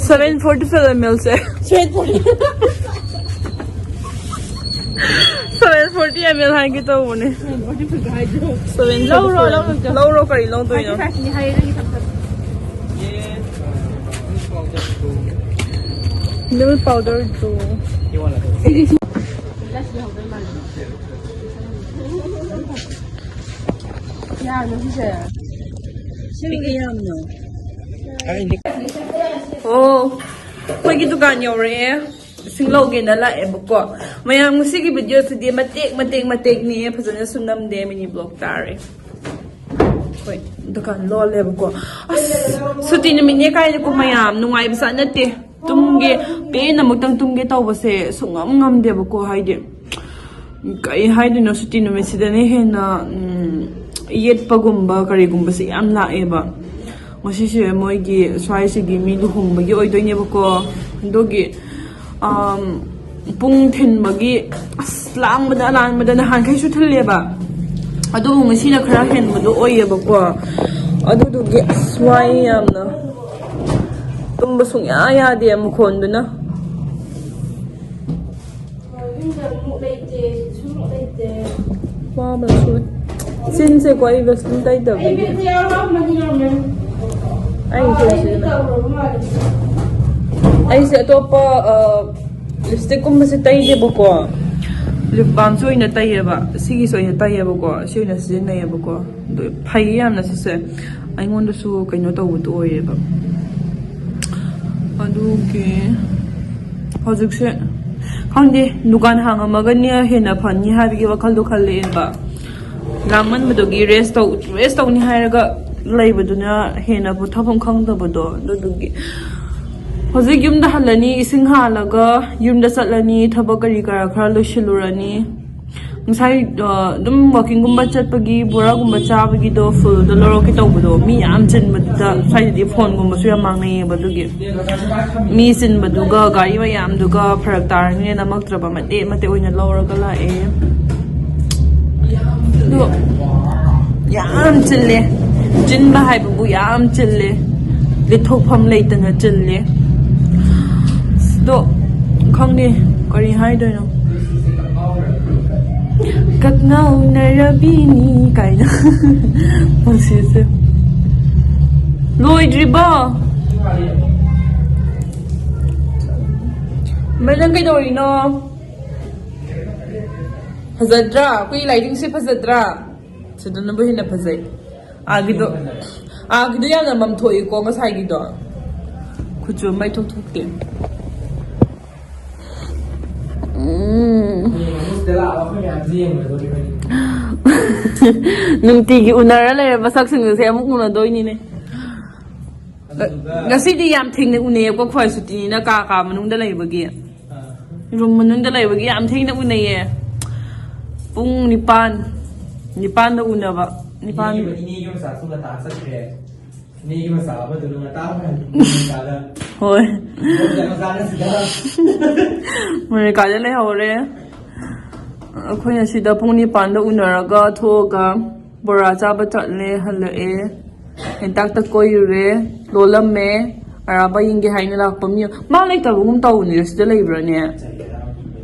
ꯁꯚꯦꯟ ꯐꯣꯔꯇꯤ ꯐꯥꯏꯚ ꯑꯦꯝ ꯑꯦꯜꯁꯦ꯫ ꯁꯚꯦꯟ ꯐꯣꯔꯇꯤ ꯑꯦꯝ ꯑꯦꯜ ꯍꯥꯏꯒꯦ ꯇꯧꯕꯅꯦ꯫ Seven forty five. ꯂꯧꯔꯣ, ꯂꯧꯔꯣ꯫ ꯂꯧꯔꯣ, ꯀꯔꯤ ꯂꯧꯗꯣꯏꯅꯣ? ꯐꯥꯏꯚꯇꯤ ꯐꯥꯏꯚꯅꯤ ꯍꯥꯏꯌꯦ, ꯅꯪꯒꯤ ꯊꯝ-, ꯊꯝ꯫ Milk powder ꯗꯨ꯫ ꯌꯥꯔꯕꯣ ꯁꯤꯁꯦ? ꯁꯤꯕꯨꯗꯤ ꯌꯥꯝꯅ꯫ ꯑꯣ, ꯑꯩꯈꯣꯏꯒꯤ ꯗꯨꯀꯥꯟ ꯌꯧꯔꯛꯑꯦ꯫ ꯏꯁꯤꯡ ꯂꯧꯒꯦꯅ ꯂꯥꯛꯑꯦꯕꯀꯣ꯫ ꯃꯌꯥꯝ, ꯉꯁꯤꯒꯤ ꯚꯤꯗꯤꯑꯣꯁꯤꯗꯤ ꯃꯇꯦꯛ ꯃꯇꯦꯛ ꯃꯇꯦꯛꯅꯤ, ꯐꯖꯅꯁꯨ ꯅꯝꯗꯦ, ꯃꯤꯅꯤ ꯕ꯭ꯂꯣꯛ ꯇꯥꯔꯦ꯫ ꯍꯣꯏ, ꯗꯨꯀꯥꯟ ꯂꯣꯜꯂꯦꯕꯀꯣ꯫ ꯑꯁ, ꯁꯨꯇꯤ ꯅꯨꯃꯤꯠꯅꯦ ꯀꯥꯏꯅꯀꯣ ꯃꯌꯥꯝ, ꯅꯨꯡꯉꯥꯏꯕ ꯆꯥꯠ ꯅꯠꯇꯦ꯫ ꯇꯨꯝꯒꯦ, ꯄꯦꯟꯅ ꯑꯃꯨꯛꯇꯪ ꯇꯨꯝꯒꯦ ꯇꯧꯕꯁꯦ ꯁꯨꯡꯉꯝ ꯉꯝꯗꯦꯕꯀꯣ꯫ ꯍꯥꯏꯗꯤ ꯀꯩ ꯍꯥꯏꯗꯣꯏꯅꯣ, ꯁꯨꯇꯤ ꯅꯨꯃꯤꯠꯁꯤꯗꯅ ꯍꯦꯟꯅ, ꯎꯝ, ꯌꯦꯠꯄꯒꯨꯝꯕ ꯀꯔꯤꯒꯨꯝꯕꯁꯦ ꯌꯥꯝ ꯂꯥꯛꯑꯦꯕ꯫ ꯉꯁꯤꯁꯦ ꯃꯣꯏꯒꯤ ꯁ꯭ꯋꯥꯏꯁꯤꯒꯤ ꯃꯤ ꯂꯨꯍꯣꯡꯕꯒꯤ ꯑꯣꯏꯗꯣꯏꯅꯦꯕꯀꯣ꯫ ꯑꯗꯨꯒꯤ, ꯑꯝ, ꯄꯨꯡ ꯊꯤꯟꯕꯒꯤ ꯑꯁ ꯂꯥꯡꯕꯗ ꯂꯥꯡꯕꯗ ꯅꯍꯥꯟꯈꯩꯁꯨ ꯊꯤꯜꯂꯦꯕ, ꯑꯗꯨꯕꯨ ꯉꯁꯤꯅ ꯈꯔ ꯍꯦꯟꯕꯗꯣ ꯑꯣꯏꯌꯦꯕꯀꯣ꯫ ꯑꯗꯨꯗꯨꯒꯤ ꯑꯁ ꯋꯥꯏ ꯌꯥꯝꯅ, ꯇꯨꯝꯕ ꯁꯨꯡꯌꯥ ꯌꯥꯗꯦ ꯃꯈꯣꯟꯗꯨꯅ꯫ ꯌꯨꯝꯗ ꯑꯃꯨꯛ ꯂꯩꯇꯦ, ꯁꯤꯗꯁꯨ ꯑꯃꯨꯛ ꯂꯩꯇꯦ꯫ ꯋꯥꯕꯅ ꯁꯨꯔꯦ꯫ ꯆꯤꯟꯁꯦꯀꯣ ꯑꯩ ꯕꯦꯁꯂꯤꯟ ꯇꯩꯗꯕꯒꯤ꯫ ꯑꯩ ꯕꯦꯁꯂꯤꯟ ꯌꯥꯎꯔꯝꯃꯅꯤ, ꯌꯥꯎꯔꯝꯃꯅꯤ꯫ ꯑꯩ ꯑꯥ, ꯑꯩ ꯁꯤꯖꯤꯟꯅ-, ꯇꯧꯔꯕ ꯃꯥꯜꯂꯦ꯫ ꯑꯩꯁꯦ ꯑꯇꯣꯞꯄ, ꯑ, ꯂꯤꯞꯁꯇꯤꯛꯀꯨꯝꯕꯁꯦ ꯇꯩꯗꯦꯕꯀꯣ꯫ ꯂꯤꯞ ꯕꯥꯝꯁꯨ ꯑꯣꯏꯅ ꯇꯩꯌꯦꯕ꯫ ꯁꯤꯒꯤꯁꯨ ꯑꯣꯏꯅ ꯇꯩꯌꯦꯕꯀꯣ꯫ ꯁꯤ ꯑꯣꯏꯅ ꯁꯤꯖꯤꯟꯅꯩꯌꯦꯕꯀꯣ꯫ ꯑꯗꯨ ꯐꯩꯌꯦ ꯌꯥꯝꯅ ꯁꯤꯁꯦ꯫ ꯑꯩꯉꯣꯟꯗꯁꯨ ꯀꯩꯅꯣ ꯇꯧꯕꯗꯣ ꯑꯣꯏꯌꯦꯕ꯫ ꯑꯗꯨꯒꯤ ꯍꯧꯖꯤꯛꯁꯦ ꯈꯪꯗꯦ, ꯗꯨꯀꯥꯟ ꯍꯥꯡꯉꯝꯃꯒꯅꯦ ꯍꯦꯟꯅ ꯐꯅꯤ ꯍꯥꯏꯕꯒꯤ ꯋꯥꯈꯜꯗꯣ ꯈꯜꯂꯛꯑꯦꯕ꯫ ꯂꯥꯡꯃꯟꯕꯗꯨꯒꯤ ꯔꯦꯁ ꯇꯧ-, ꯔꯦꯁ ꯇꯧꯅꯤ ꯍꯥꯏꯔꯒ ꯂꯩꯕꯗꯨꯅ ꯍꯦꯟꯅ ꯄꯣꯊꯥꯐꯝ ꯈꯪꯗꯕꯗꯣ꯫ ꯑꯗꯨꯗꯨꯒꯤ ꯍꯧꯖꯤꯛ ꯌꯨꯝꯗ ꯍꯜꯂꯅꯤ, ꯏꯁꯤꯡ ꯍꯥꯜꯂꯒ ꯌꯨꯝꯗ ꯆꯠꯂꯅꯤ, ꯊꯕꯛ ꯀꯔꯤ ꯀꯔꯥ ꯈꯔ ꯂꯣꯏꯁꯤꯜꯂꯨꯔꯅꯤ꯫ ꯉꯁꯥꯏ ꯑ, ꯑꯗꯨꯝ ꯋꯥꯀꯤꯡꯒꯨꯝꯕ ꯆꯠꯄꯒꯤ ꯕꯣꯔꯥꯒꯨꯝꯕ ꯆꯥꯕꯒꯤꯗꯣ ꯐꯨꯜꯗ ꯂꯧꯔꯛꯀꯦ ꯇꯧꯕꯗꯣ, ꯃꯤ ꯌꯥꯝ ꯆꯤꯟꯕꯗꯨꯗ ꯁ꯭ꯋꯥꯏꯗꯗꯤ ꯐꯣꯟꯒꯨꯝꯕꯁꯨ ꯌꯥꯝ ꯃꯥꯡꯅꯩꯌꯦꯕ꯫ ꯑꯗꯨꯒꯤ ꯃꯤ ꯆꯤꯟꯕꯗꯨꯒ ꯒꯥꯔꯤ ꯃꯌꯥꯝꯗꯨꯒ ꯐꯔꯛ ꯇꯥꯔꯅꯤꯅ ꯅꯝꯃꯛꯇ꯭ꯔꯕ, ꯃꯇꯦꯛ ꯃꯇꯦꯛ ꯑꯣꯏꯅ ꯂꯧꯔꯒ ꯂꯥꯛꯑꯦ꯫ ꯑꯗꯣ ꯌꯥꯝ ꯆꯤꯜꯂꯦ꯫ ꯆꯤꯟꯕ ꯍꯥꯏꯕꯕꯨ ꯌꯥꯝ ꯆꯤꯜꯂꯦ꯫ ꯂꯤꯠꯊꯣꯛꯐꯝ ꯂꯩꯇꯅ ꯆꯤꯜꯂꯦ꯫ ꯑꯗꯣ ꯈꯪꯗꯦ ꯀꯔꯤ ꯍꯥꯏꯗꯣꯏꯅꯣ꯫ ꯀꯛꯉꯥꯎꯅꯔꯕꯤꯅꯤ ꯀꯥꯏꯅ꯫ ꯄꯨꯟꯁꯤꯁꯦ꯫ ꯂꯣꯏꯗ꯭ꯔꯤꯕꯣ? ꯃꯩ, ꯅꯪ ꯀꯩꯗꯧꯔꯤꯅꯣ? ꯐꯖꯗ꯭ꯔꯥ? ꯑꯩꯈꯣꯏꯒꯤ lighting ꯁꯦ ꯐꯖꯗ꯭ꯔꯥ? ꯁꯤꯗꯅꯕꯨ ꯍꯦꯟꯅ ꯐꯖꯩ꯫ ꯑꯥꯒꯤꯗꯣ, ꯑꯥꯒꯤꯗꯣ ꯌꯥꯝꯅ ꯃꯝꯊꯣꯛꯏꯀꯣ ꯉꯁꯥꯏꯒꯤꯗꯣ꯫ ꯈꯨꯠꯁꯨ ꯃꯩ ꯊꯣꯛ ꯊꯣꯛꯇꯦ꯫ ꯎꯝ꯫ ꯁꯤꯗ ꯂꯥꯛꯑꯒ ꯑꯩꯈꯣꯏ ꯃꯌꯥꯝꯁꯦ ꯌꯦꯡꯉꯨꯔꯗꯣꯔꯤꯕꯅꯤ꯫ ꯅꯨꯡꯇꯤꯒꯤ ꯎꯅꯔ ꯂꯩꯔꯕ ꯁꯛꯁꯤꯡꯁꯦ ꯑꯃꯨꯛ ꯎꯅꯗꯣꯏꯅꯤꯅꯦ꯫ ꯑꯗꯨꯗꯨꯒ ꯉꯁꯤꯗꯤ ꯌꯥꯝ ꯊꯦꯡꯅ ꯎꯅꯩꯌꯦꯀꯣ, ꯈ꯭ꯋꯥꯏ ꯁꯨꯇꯤꯅꯤꯅ ꯀꯥ ꯀꯥ ꯃꯅꯨꯡꯗ ꯂꯩꯕꯒꯤ꯫ ꯑꯥ꯫ ꯔꯨꯝ ꯃꯅꯨꯡꯗ ꯂꯩꯕꯒꯤ ꯌꯥꯝ ꯊꯦꯡꯅ ꯎꯅꯩꯌꯦ꯫ ꯄꯨꯡ ꯅꯤꯄꯥꯟ, ꯅꯤꯄꯥꯟꯗ ꯎꯅꯕ꯫ ꯅꯤꯄꯥꯟ꯫ ꯏꯅꯦꯒꯤ, ꯏꯅꯦꯒꯤ ꯃꯆꯥꯁꯨ ꯉꯟꯇꯥ ꯆꯠꯈ꯭ꯔꯦ꯫ ꯏꯅꯦꯒꯤ ꯃꯆꯥ ꯑꯃꯗꯨꯅ ꯉꯟꯇꯥ ꯍꯟꯈ꯭ꯔꯦ꯫ ꯍꯣꯏ꯫ ꯃꯣꯏ ꯃꯆꯥꯅ ꯁꯤꯗ꯫ ꯃꯣꯅꯤꯀꯥꯗ ꯂꯩꯍꯧꯔꯦ꯫ ꯑꯩꯈꯣꯏꯅ ꯁꯤꯗ ꯄꯨꯡ ꯅꯤꯄꯥꯟꯗ ꯎꯅꯔꯒ ꯊꯣꯛꯑꯒ ꯕꯣꯔꯥ ꯆꯥꯕ ꯆꯠꯂꯦ, ꯍꯜꯂꯛꯑꯦ꯫ ꯍꯦꯟꯇꯥꯛꯇ ꯀꯣꯏꯔꯨꯔꯦ, ꯂꯣꯜꯂꯝꯃꯦ꯫ ꯑꯔꯥꯕ ꯌꯦꯡꯒꯦ ꯍꯥꯏꯅ ꯂꯥꯛꯄ ꯃꯤ, ꯃꯥ ꯂꯩꯇꯕꯒꯨꯝ ꯇꯧꯕꯅꯤꯗ, ꯁꯤꯗ ꯂꯩꯕ꯭ꯔꯥꯅꯦ?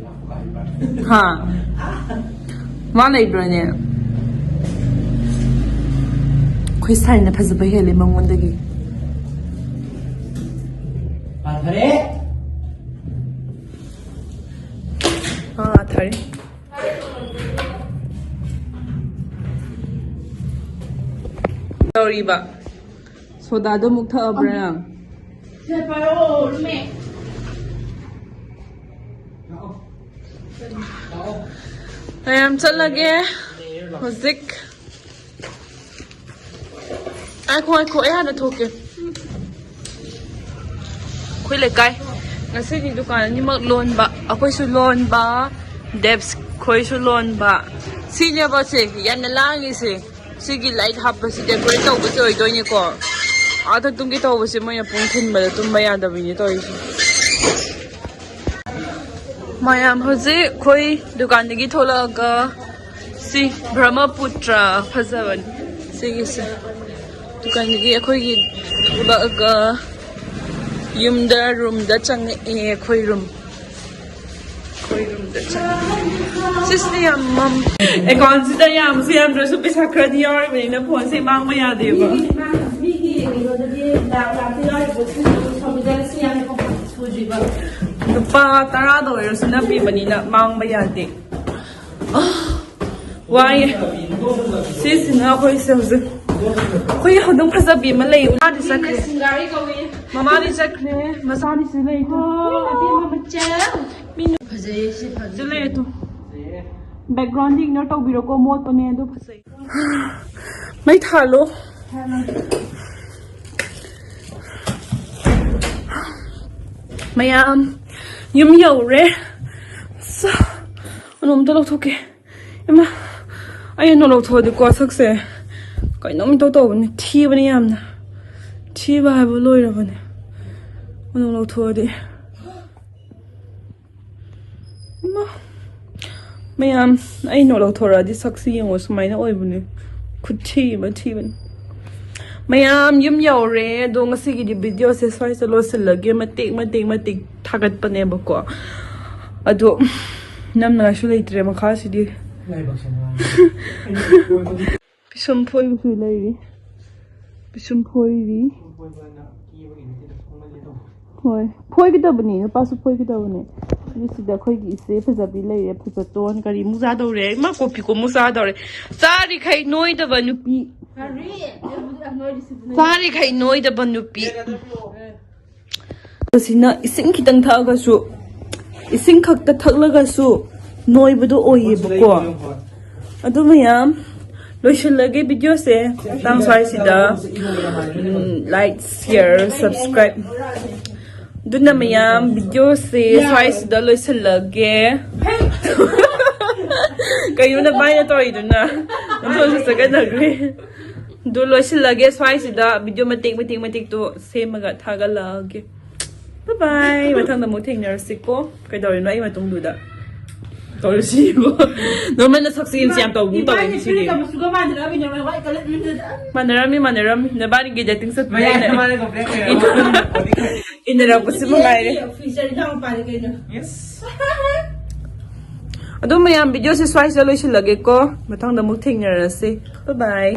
ꯍꯥ? ꯃꯥ ꯂꯩꯕ꯭ꯔꯥꯅꯦ? ꯑꯩꯈꯣꯏ ꯁꯥꯏꯅ ꯐꯖꯕ ꯍꯦꯜꯂꯦ ꯃꯉꯣꯟꯗꯒꯤ꯫ ꯐꯔꯦ꯫ ꯑꯥ, ꯊꯥꯔꯤ꯫ ꯇꯧꯔꯤꯕ? ꯁꯣꯗꯥꯗꯣ ꯑꯃꯨꯛ ꯊꯛꯑꯕ꯭ꯔꯥ ꯅꯪ? ꯃꯌꯥꯝ ꯆꯠꯂꯒꯦ ꯍꯧꯖꯤꯛ꯫ ꯉꯥꯏꯈꯣ, ꯉꯥꯏꯈꯣ, ꯑꯩ ꯍꯥꯟꯅ ꯊꯣꯛꯀꯦ꯫ ꯑꯩꯈꯣꯏ ꯂꯩꯀꯥꯏ ꯉꯁꯤꯗꯤ ꯗꯨꯀꯥꯟ ꯑꯅꯤꯃꯛ ꯂꯣꯟꯕ, ꯑꯩꯈꯣꯏꯁꯨ ꯂꯣꯟꯕ, ꯗꯦꯞꯁ ꯈꯣꯏꯁꯨ ꯂꯣꯟꯕ꯫ ꯁꯤꯅꯦꯕ ꯁꯦ ꯌꯥꯝꯅ ꯂꯥꯡꯉꯤꯁꯦ꯫ ꯁꯤꯒꯤ ꯂꯥꯏꯠ ꯍꯥꯞꯄꯁꯤ ꯗꯦꯀꯣꯔꯦꯠ ꯇꯧꯕꯁꯦ ꯑꯣꯏꯗꯣꯏꯅꯤꯀꯣ꯫ ꯑꯥꯗ ꯇꯨꯝꯒꯦ ꯇꯧꯕꯁꯦ ꯃꯣꯏꯅ ꯄꯨꯡ ꯊꯤꯟꯕꯗ ꯇꯨꯝꯕ ꯌꯥꯗꯕꯤꯅꯤ ꯇꯧꯔꯤꯁꯦ꯫ ꯃꯌꯥꯝ ꯍꯧꯖꯤꯛ ꯑꯩꯈꯣꯏ ꯗꯨꯀꯥꯟꯗꯒꯤ ꯊꯣꯛꯂꯛꯑꯒ ꯁꯤ ꯕ꯭ꯔꯍꯃꯄꯨꯇ꯭ꯔ ꯐꯖꯕꯅꯤ ꯁꯤꯒꯤꯁꯦ꯫ ꯗꯨꯀꯥꯟꯗꯒꯤ ꯑꯩꯈꯣꯏꯒꯤ ꯊꯣꯛꯂꯛꯑꯒ ꯌꯨꯝꯗ ꯔꯨꯝꯗ ꯆꯪꯉꯛꯑꯦ ꯑꯩꯈꯣꯏ ꯔꯨꯝ꯫ ꯑꯩꯈꯣꯏ ꯔꯨꯝꯗ ꯆꯪꯉꯛꯑꯦ꯫ ꯁꯤꯁꯤꯅ ꯌꯥꯝ ꯃꯝ꯫ ꯑꯦꯀꯥꯎꯟꯁꯤꯗ ꯌꯥꯝꯁꯨ ꯌꯥꯝꯗ꯭ꯔꯁꯨ ꯄꯩꯁꯥ ꯈꯔꯗꯤ ꯌꯥꯎꯔꯤꯕꯅꯤꯅ ꯐꯣꯟꯁꯦ ꯃꯥꯡꯕ ꯌꯥꯗꯦꯕ꯫ ꯃꯤꯒꯤ ꯀꯩꯅꯣꯗꯗꯤ ꯂꯥꯛ ꯂꯥꯛꯇ ꯌꯥꯎꯔꯤꯕ ꯁꯤꯡꯗꯨ ꯁꯣꯝꯗ ꯁꯤ ꯌꯥꯝ ꯁꯨꯗ꯭ꯔꯤꯕ꯫ ꯂꯨꯄꯥ ꯇꯔꯥꯗ ꯑꯣꯏꯔꯁꯨ ꯅꯞꯄꯤꯕꯅꯤꯅ ꯃꯥꯡꯕ ꯌꯥꯗꯦ꯫ ꯑꯥ, ꯋꯥꯏꯌꯦ꯫ ꯁꯤꯁꯤꯅ ꯑꯩꯈꯣꯏꯁꯦ ꯍꯧꯖꯤꯛ ꯑꯩꯈꯣꯏ ꯍꯧꯗꯣꯡ ꯐꯖꯕꯤ ꯑꯃ ꯂꯩ꯫ ꯃꯥꯗꯤ ꯆꯠꯈ꯭ꯔꯦ꯫ ꯁꯤꯡꯒꯥꯔꯤ ꯀꯧꯏ꯫ ꯃꯃꯥꯗꯤ ꯆꯠꯈ꯭ꯔꯦ꯫ ꯃꯆꯥꯅꯤ ꯁꯤ ꯂꯩ꯫ ꯑꯣ, ꯑꯕꯦꯝꯃ ꯃꯆꯥ꯫ ꯃꯤ ꯅꯨ- ꯐꯖꯩꯌꯦ ꯁꯤ ꯐꯖꯩ꯫ ꯁꯤ ꯂꯩ ꯑꯗꯨ꯫ ꯕꯦꯛꯒ꯭ꯔꯥꯎꯟꯗꯤ ꯏꯒꯅꯣꯔ ꯇꯧꯕꯤꯔꯣꯀꯣ, ꯃꯣꯠꯄꯅꯦ ꯑꯗꯨ ꯐꯖꯩ꯫ ꯃꯩ ꯊꯥꯜꯂꯣ꯫ ꯃꯌꯥꯝ ꯌꯨꯝ ꯌꯧꯔꯦ꯫ ꯁꯥ, ꯑꯅꯣꯝꯇ ꯂꯧꯊꯣꯛꯀꯦ꯫ ꯏꯃꯥ, ꯑꯩ ꯑꯅꯣꯝ ꯂꯧꯊꯣꯛꯑꯗꯤꯀꯣ ꯁꯛꯁꯦ ꯀꯩꯅꯣꯝ ꯏꯇꯧ ꯇꯧꯕꯅꯦ꯫ ꯊꯤꯕꯅꯦ ꯌꯥꯝꯅ꯫ ꯊꯤꯕ ꯍꯥꯏꯕ ꯂꯣꯏꯔꯕꯅꯦ꯫ ꯑꯅꯣꯝ ꯂꯧꯊꯣꯛꯑꯗꯤ꯫ ꯏꯃꯥ꯫ ꯃꯌꯥꯝ, ꯑꯩ ꯅꯣꯠ ꯂꯧꯊꯣꯔꯛꯑꯗꯤ ꯁꯛꯁꯤ ꯌꯦꯡꯉꯣ, ꯁꯨꯃꯥꯏꯅ ꯑꯣꯏꯕꯅꯦ꯫ ꯈꯨꯊꯤ ꯑꯃ ꯊꯤꯕꯅꯦ꯫ ꯃꯌꯥꯝ ꯌꯨꯝ ꯌꯧꯔꯦ꯫ ꯑꯗꯣ ꯉꯁꯤꯒꯤꯗꯤ ꯚꯤꯗꯤꯑꯣꯁꯦ ꯁ꯭ꯋꯥꯏꯁꯤꯗ ꯂꯣꯏꯁꯤꯜꯂꯒꯦ꯫ ꯃꯇꯦꯛ ꯃꯇꯦꯛ ꯃꯇꯦꯛ ꯊꯥꯒꯠꯄꯅꯦꯕꯀꯣ꯫ ꯑꯗꯣ ꯅꯝꯅꯉꯥꯏꯁꯨ ꯂꯩꯇ꯭ꯔꯦ ꯃꯈꯥꯁꯤꯗꯤ꯫ ꯂꯥꯏꯕꯛꯁꯦ ꯅꯨꯡꯉꯥꯏꯇꯦ꯫ ꯄꯤꯁꯨꯝ ꯐꯣꯏꯕꯁꯨ ꯂꯩꯔꯤ꯫ ꯄꯤꯁꯨꯝ ꯐꯣꯏꯔꯤ꯫ ꯍꯣꯏ, ꯐꯣꯏꯒꯗꯕꯅꯤ, ꯅꯨꯄꯥꯁꯨ ꯐꯣꯏꯒꯗꯕꯅꯤ꯫ ꯑꯗꯨ ꯁꯤꯗ ꯑꯩꯈꯣꯏꯒꯤ ꯏꯆꯦ ꯐꯖꯕꯤ ꯂꯩꯔꯦ, ꯐꯖꯇꯣꯟ꯫ ꯀꯔꯤꯃꯨꯛ ꯆꯥꯗꯧꯔꯦ? ꯏꯃꯥ, ꯀꯣꯐꯤꯀꯣꯃꯨꯛ ꯆꯥꯗꯧꯔꯦ꯫ ꯆꯥꯔꯤꯈꯩ ꯅꯣꯏꯗꯕ ꯅꯨꯄꯤ꯫ ꯆꯥꯔꯤꯈꯩ ꯅꯣꯏꯗꯕ ꯅꯨꯄꯤ꯫ ꯑꯁꯤꯅ ꯏꯁꯤꯡ ꯈꯤꯇꯪ ꯊꯛꯑꯒꯁꯨ, ꯏꯁꯤꯡ ꯈꯛꯇ ꯊꯛꯂꯒꯁꯨ ꯅꯣꯏꯕꯗꯣ ꯑꯣꯏꯌꯦꯕꯀꯣ꯫ ꯑꯗꯨ ꯃꯌꯥꯝ, ꯂꯣꯏꯁꯤꯜꯂꯒꯦ ꯚꯤꯗꯤꯑꯣꯁꯦ꯫ ꯃꯇꯥꯡ ꯁ꯭ꯋꯥꯏꯁꯤꯗ, ꯎꯝ, like, share, subscribe꯫ ꯑꯗꯨꯅ ꯃꯌꯥꯝ, ꯚꯤꯗꯤꯑꯣꯁꯦ ꯁ꯭ꯋꯥꯏꯁꯤꯗ ꯂꯣꯏꯁꯤꯜꯂꯒꯦ꯫ ꯀꯩꯅꯣ ꯅꯕꯥꯏꯅ ꯇꯧꯔꯤꯗꯨꯅ? ꯑꯣꯟꯊꯣꯛꯅꯁꯨ ꯆꯠꯀꯗꯈ꯭ꯔꯦ꯫ ꯑꯗꯨ ꯂꯣꯏꯁꯤꯜꯂꯒꯦ ꯁ꯭ꯋꯥꯏꯁꯤꯗ, ꯚꯤꯗꯤꯑꯣ ꯃꯇꯦꯛ ꯃꯇꯦꯛ ꯃꯇꯦꯛꯇꯣ ꯁꯦꯝꯃꯒ ꯊꯥꯒꯠꯂꯛꯑꯒꯦ꯫ ꯕꯥꯏ ꯕꯥꯏ, ꯃꯊꯪꯗ ꯑꯃꯨꯛ ꯊꯦꯡꯅꯔꯁꯤꯀꯣ꯫ ꯀꯩꯗꯧꯔꯤꯅꯣ ꯑꯩ ꯃꯇꯨꯡꯗꯨꯗ? ꯇꯧꯔꯁꯤꯕꯣ꯫ ꯅꯣꯔꯃꯦꯜꯅ ꯁꯛꯁꯤ ꯌꯦꯡꯁꯤ ꯌꯥꯝ ꯇꯧꯕ ꯇꯧꯋꯦ ꯉꯁꯤꯗꯤ꯫ ꯃꯆꯨꯒ ꯃꯥꯟꯅꯔꯛꯑꯕꯅꯤꯅ ꯃꯥꯏ ꯀꯂꯔ ꯃꯤꯅꯗ꯫ ꯃꯥꯟꯅꯔꯝꯃꯤ, ꯃꯥꯟꯅꯔꯝꯃꯤ꯫ ꯅꯕꯥꯅꯤꯒꯤ ꯗꯦꯇꯤꯡ ꯆꯠꯄ ꯃꯌꯥꯏꯗ ꯃꯥꯅ complain ꯇꯧꯔꯦ꯫ ꯏꯟꯅꯔꯛꯄꯁꯤ ꯃꯉꯥꯏꯔꯦ꯫ Future ꯏꯅꯥꯎꯄꯥꯅꯤ ꯀꯩꯅꯣ꯫ Yes. ꯑꯗꯨꯝ ꯃꯌꯥꯝ, ꯚꯤꯗꯤꯑꯣꯁꯦ ꯁ꯭ꯋꯥꯏꯁꯤꯗ ꯂꯣꯏꯁꯤꯜꯂꯒꯦꯀꯣ꯫ ꯃꯊꯪꯗ ꯑꯃꯨꯛ ꯊꯦꯡꯅꯔꯁꯤ꯫ Bye bye.